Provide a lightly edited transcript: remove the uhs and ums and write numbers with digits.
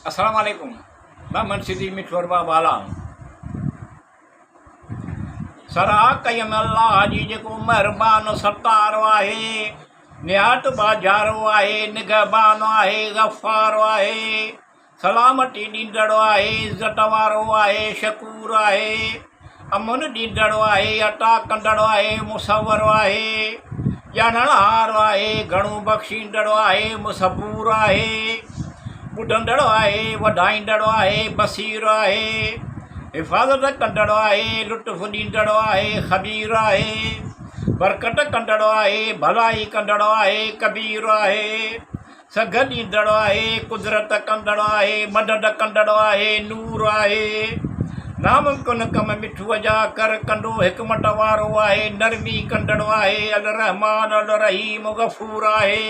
السلام عليڪم محمد صديق مٺو ارباب والا سرا ڪيم الله جي جيڪو مهربان ستار آهي نهايت ٻاجهارو آهي نگهبان آهي غفار آهي سلامتي ڏيندڙ آهي، عزت وارو آهي، شڪور آهي، امن ڏيندڙ آهي، عطا ڪندڙ آهي، مصور آهي، ڄاڻڻهار آهي، گهڻو بخشيندڙ آهي، مصبور آهي، ٻڌندڙ آهي، وڌائيندڙ آهي، بصير آهي، حفاظت ڪندڙ آهي، لطف ڏيندڙ آهي، خبير آهي، برڪت ڪندڙ آهي، ڀلائي ڪندڙ آهي، ڪبير آهي. سگهه ڏيندڙ آهي، قدرت ڪندڙ آهي، مدد ڪندڙ آهي، نور آهي، ناممڪن ڪم مٺوء جا ڪر ڪندو حڪمت وارو آهي، نرمي ڪندڙ آهي، الرحمان الرحيم غفور آهي.